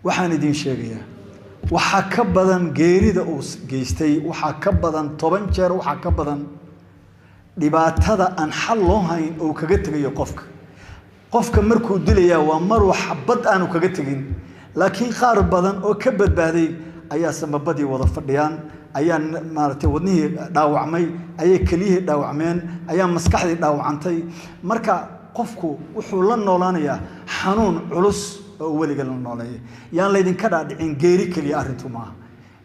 Waxaan idiin sheegayaa, waxaa ka badan geerida uu geystay, waxaa ka badan 10 jeer, waxaa ka badan dhibaatada aan xal loo hayn oo kaga tegayo qofka. Qofka markuu dilayaa waa maruu xabad aanu kaga tegin, laakiin qaar badan oo ka badbaaday ayaa samabadii wada fadhiyaan, ayaa maaragtay wadnihii dhaawacmay, ayay keliyihii dhaawacmeen, ayaa maskaxdii dhaawacantay. Marka qofku wuxuu la noolaanayaa xanuun culus oo weliga la nooleeyay. Yaan laydinka dhaadhicin geeri keliya, arrintu maaha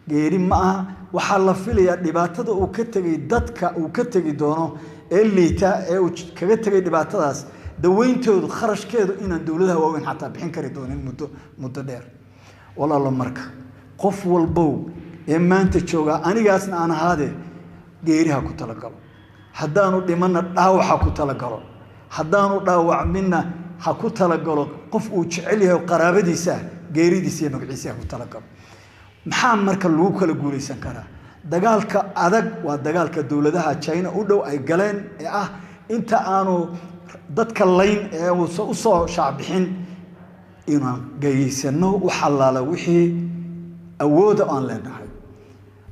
geeri ma aha. Waxaa la filayaa dhibaatada uu ka tegay, dadka uu ka tegi doono ee liita ee uu kaga tegay, dhibaatadaas daweyntoodu, kharashkeedu inaan dowladaha waaweyn xataa bixin kari doonin muddo dheer. Walaalo, marka qof walbow ee maanta joogaa, anigaasna aan ahaadee, geeriha ku talagalo. Haddaanu dhimanna dhaawac ha ku talagalo, haddaanu dhaawacminna ha ku talagalo qof uu jecel yahay oo qaraabadiisa geeridiisa iyo magaciisa ha ku talagalo. Maxaa marka lagu kala guulaysan karaa? Dagaalka adag waa dagaalka dowladaha China u dhow ay galeen ee ah inta aanu dadka layn ee uusan usoo shaacbixin inaan geysano wax allaala wixii awooda aan leenahay.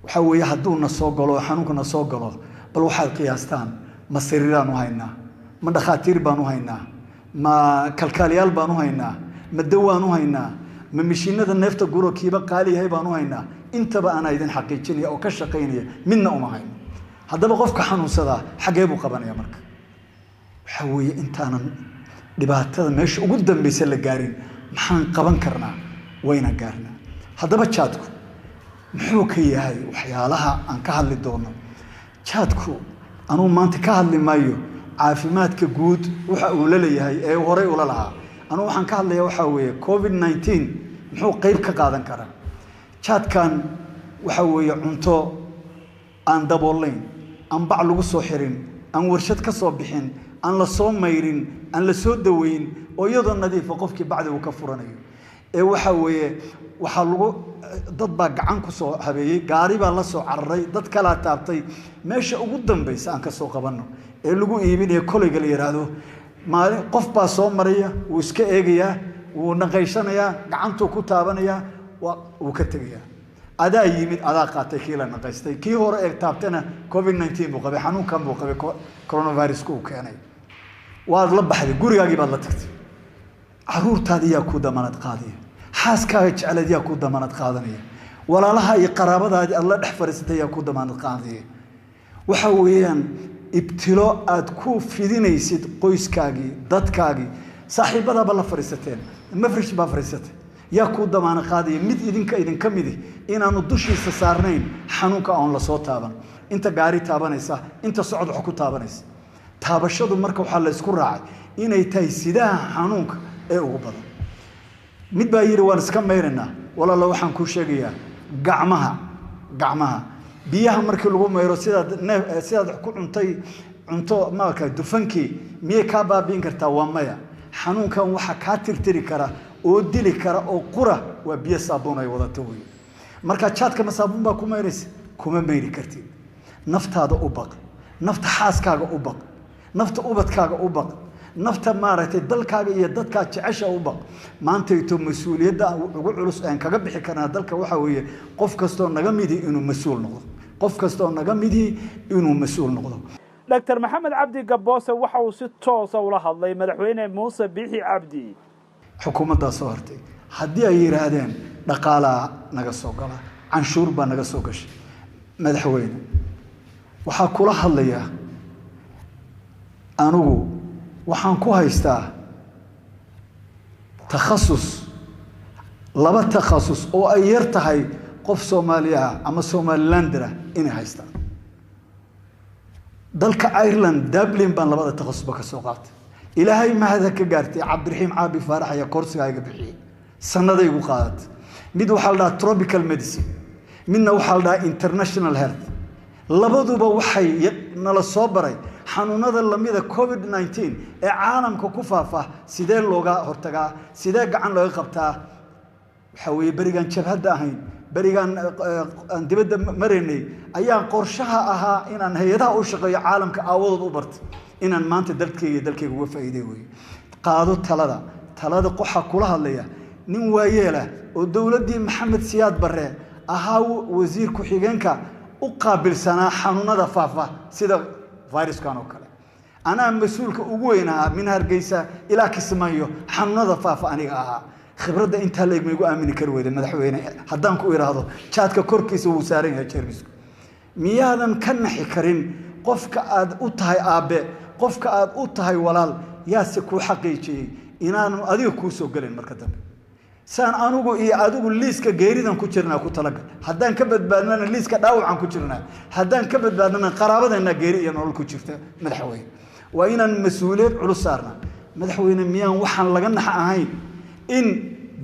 Waxaa weeye, hadduu na soo galo, xanuunka na soo galo, bal waxaad qiyaastaan: ma sariiraan u haynaa? Ma dhakhaatiir baan u haynaa? Ma kalkaaliyaal baan u haynaa? Ma dawaan u haynaa? Ma mishiinada neefta guro kiiba qaali yahay baan u haynaa? Intaba anaa idin xaqiijinaya oo ka shaqaynaya, midna uma hayno. Haddaba qofka xanuunsadaa xaggee buu qabanaya? Marka waxaa weeye, intaanan dhibaatada meesha ugu dambeysa la gaarin, maxaan qaban karnaa? Wayna gaarnaa. Haddaba jaadku muxuu ka yahay waxyaalaha aan ka hadli doono? Jaadku, anuu maanta ka hadli maayo caafimaadka guud waxa uu la leeyahay ee horey ula lahaa. Anugu waxaan ka hadlaya waxaa weeye COVID-19 muxuu qeyb ka qaadan karaa jaadkan. Waxa weeye cunto aan daboolayn, aan bac lagu soo xirin, aan warshad ka soo bixin, aan la soo mayrin, aan la soo daweyn, oo iyadoo nadiifa qofkii bacdi uu ka furanayo. Ee waxa weeye, waxaa lagu dad baa gacan ku soo habeeyey, gaari baa la soo cararay, dad kalaa taabtay. Meesha ugu dambaysa aan ka soo qabanno ee lagu iibinayo koleyga la yidhaahdo, maalin qof baa soo maraya, wuu iska eegayaa, wuu naqaysanayaa, gacantuu ku taabanayaa, wuu ka tegayaa. Adaa yimid, adaa qaatay kii la naqaystay, kii hore ee taabtana COVID-19 buu qabay, xanuunkan buu qabay coronaviruska uu keenay. Waad la baxday, gurigaagii baad la tagtay. Caruurtaadi yaa ku damaanad qaadaya? Xaaskaaga jecleed yaa ku damaanad qaadanaya? Walaalaha iyo qaraabadaadii aad la dhex fadhiisatay yaa ku damaanad qaadaya? Waxa weeyaan ibtilo aad ku fidinaysid qoyskaagii, dadkaagii, saaxiibadaaba la fadhiisateen, mafrish baa fadhiisatay. Yaa kuu damaano qaadaya mid idinka idinka midi inaanu dushiisa saarnayn xanuunka oon lasoo taaban? Inta gaari taabanaysa, inta socod wax ku taabanaysa, taabashadu marka waxaa la isku raacay inay tahay sidaha xanuunka ee ugu badan. Mid baa yidhi, "Waan iska mayraynaa." Walaalo, waxaan kuu sheegayaa, gacmaha biyaha markii lagu mayro, sidaad neef sidaad ku cuntay cunto maarka dufankii miyay kaa baabi'in kartaa? Waa maya. Xanuunkan waxaa kaa tirtiri kara oo dili kara oo qura waa biyo saabuun ay wadato wey. Marka jaadka ma saabuun baa ku mayraysa? Kuma mayri kartid. Naftaada u baq, nafta xaaskaaga u baq, nafta ubadkaaga u baq, nafta maaragtay dalkaaga iyo dadkaa jecesha u baq. Maantayto mas-uuliyadda ugu culus aan kaga bixi karnaa dalka waxaa weeye qof kastoo naga midii inuu mas-uul noqdo, qof kastoo naga midii inuu mas-uul noqdo. Dr Maxamed Cabdi Gaboose waxa uu si toosa ula hadlay Madaxweyne Muuse Biixi Cabdi. Xukuumaddaa soo hartay haddii ay yidhaahdeen dhaqaalaa naga soo gala, canshuur baa naga soo gashay, madaxweyne, waxaa kula hadlayaa anigu waxaan ku haystaa takhasus, laba takhasus oo ay yar tahay qof Soomaali ah ama Somalilander ah inay haystaan. Dalka Ireland, Dublin, baan labada takhasusba ka soo qaatay. Ilaahay mahada ka gaartay, Cabdiraxiim Caabi Faarax ayaa koorsigaa iga bixiyey, sanaday igu qaadatay. Mid waxaa la dhahaa tropical medicine, midna waxaa la dhahaa international health. Labaduba waxay nala soo baray xanuunada lamida COVID-19 ee caalamka ku faafa sidee looga hortagaa, sidee gacan looga qabtaa. Waxaa weeye, berigaan jabhadda ahayn, berigaan aan dibadda maraynay, ayaan qorshaha ahaa inaan hay-adaha u shaqeeyo caalamka aawadood u bartay inaan maanta dalkayga uga faa'iiday weeye. Qaado talada. Talada qoxa kula hadlaya Nin waayeelah oo dowladdii Maxamed Siyaad Barre ahaa wasiir ku-xigeenka u qaabilsanaa xanuunada faafa sida viruskan oo kale, anaa mas-uulka ugu weyn ahaa min Hargeysa ilaa Kismaayo xanuunada faafa aniga ahaa. Khibradda intaa la eg ma igu aamini kari weyda, madaxweyne, haddaan ku idhaahdo jaadka korkiisa wuu saaran yahay jeermisku? Miyaadan ka naxi karin qofka aad u tahay aabbe, qofka aad u tahay walaal? Yaase kuu xaqiijiyey inaanu adiga kuu soo gelayn marka dambe? Saan anugu iyo adigu liiska geeridan ku jirnaa ku talagal. Haddaan ka badbaadnana liiska dhaawacan ku jirnaa, haddaan ka badbaadnana qaraabadeenna geeri iyo nolol ku jirta. Madaxweyne, waa inaan mas-uuliyad culus saarnaa. Madaxweyne, miyaan waxaan laga naxa ahayn in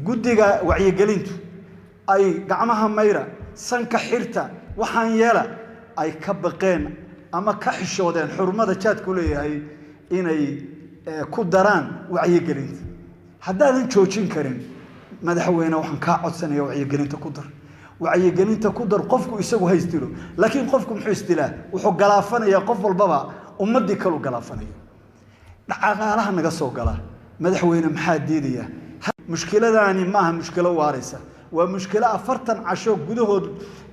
guddiga wacyigelintu ay gacmaha mayra, sanka xirta, waxaan yeela ay ka baqeen ama ka xishoodeen xurmada jaadku leeyahay inay ku daraan wacyigelinta? Haddaadan joojin karin, madaxweyne, waxaan kaa codsanaya wacyigelinta ku dar, wacyigelinta ku dar. Qofku isagu ha isdilo, laakiin qofku muxuu isdilaa? Wuxuu galaafanayaa qof walbaba ummaddii kalu galaafanaya, dhaqaalaha naga soo gala. Madaxweyne, maxaa diidaya? Mushkiladaani maaha mushkilo waaraysa, waa mushkilo 40 casho gudahood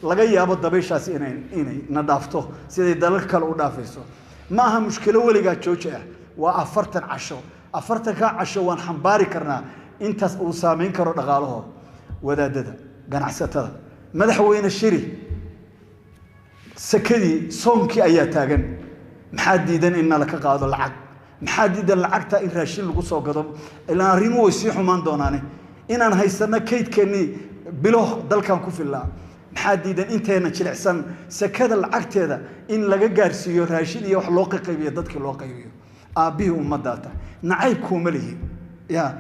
laga yaabo dabayshaasi inay na dhaafto siday dalalka kale u dhaafayso. Ma aha mushkilo weligaa jooji ah, waa 40 casho. 40-kaa casho waan xambaari karnaa intaas uu saameyn karo dhaqaalahooda. Wadaadada, ganacsatada, madaxweyne, shiri. Sakadii soonkii ayaa taagan. Maxaa diidan in nala ka qaado lacag? Maxaa diidan lacagta in raashin lagu soo gado? Ilaan arrimuhu way sii xumaan doonaane, inaan haysano kaydkeennii bilo dalkan ku fillaa. Maxaa diidan inteena jilicsan sakada lacagteeda in laga gaarsiiyo raashin iyo wax loo qaybiyo, dadkii loo qaybiyo? Aabbihii ummaddaata, nacayb kuuma lihi ya.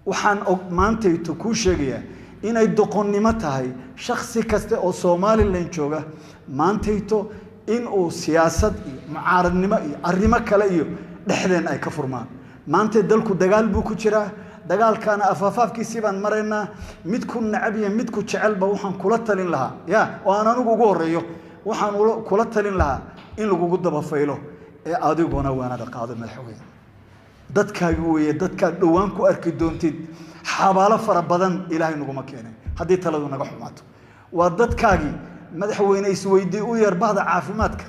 Waxaan maantayto kuu sheegayaa inay doqonnimo tahay shaksi kasta oo Somalilan jooga maantayto inuu siyaasad iyo mucaaradnimo iyo arrimo kale iyo dhexdeen ay ka furmaan. Maanta dalku dagaal buu ku jiraa, dagaalkaana afafaafkiisii baan maraynaa. Mid ku nacab iyo mid ku jecelba waxaan kula talin lahaa ya, oo aan anigu ugu horreeyo, waxaan kula talin lahaa in lagugu dabafaylo ee adiguna waanada qaado. Madaxweyne, dadkaagi weeye dadkaad dhowaan ku arki doontid xabaalo fara badan, Ilaahay naguma keenay haddii taladu naga xumaato. Waa dadkaagii, madaxweyne, isweydii u yar bahda caafimaadka.